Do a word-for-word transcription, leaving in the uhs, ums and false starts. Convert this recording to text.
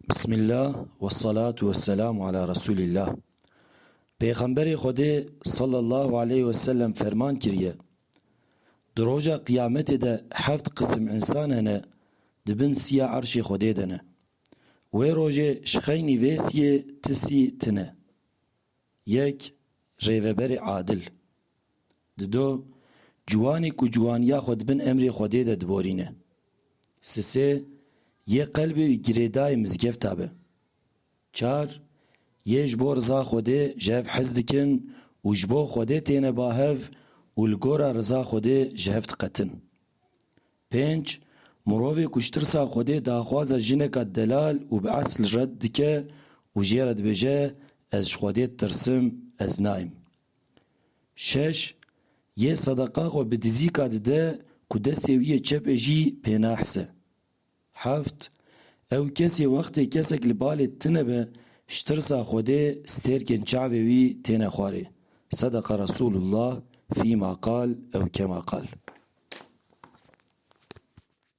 Bismillah ve salatu ve selamu ala Resulillah. Pêxemberê Xwedê sallallahu aleyhi ve sellem ferman kiriye, di roja qiyametê de heft qisim însan hene, di bin siya erşê Xwedê de ne. Wê rojê ji xeynî vê siyê ti sî tine. Yek, rêveberê adil. Dido, ciwanê ku ciwaniya xwe di bin emrê Xwedê de diborîne. Sisê, yê qelbê wî girêdayê mizgefta be. Çar, yê ji bo riza Xwedê ji hev hez dikin û ji bo Xwedê têne ba hev û li gora riza Xwedê ji hev diqetin. Pênc, mirovê ku ji tirsa Xwedê daxwaza jineka delal û bi esl red dike û jê re dibêje, ez ji Xwedê ditirsim, ez nayim. Şeş, yê sedeqa xwe bi dizîka dide ku destê wî yê çepê jî pê nahise. Heft, ew kesê wextê kesek li balê tine be, ji tirsa Xwedê stêrkên çavê wî têne xwarê. Sedeqa Resulullah fîma qal ew kema qal.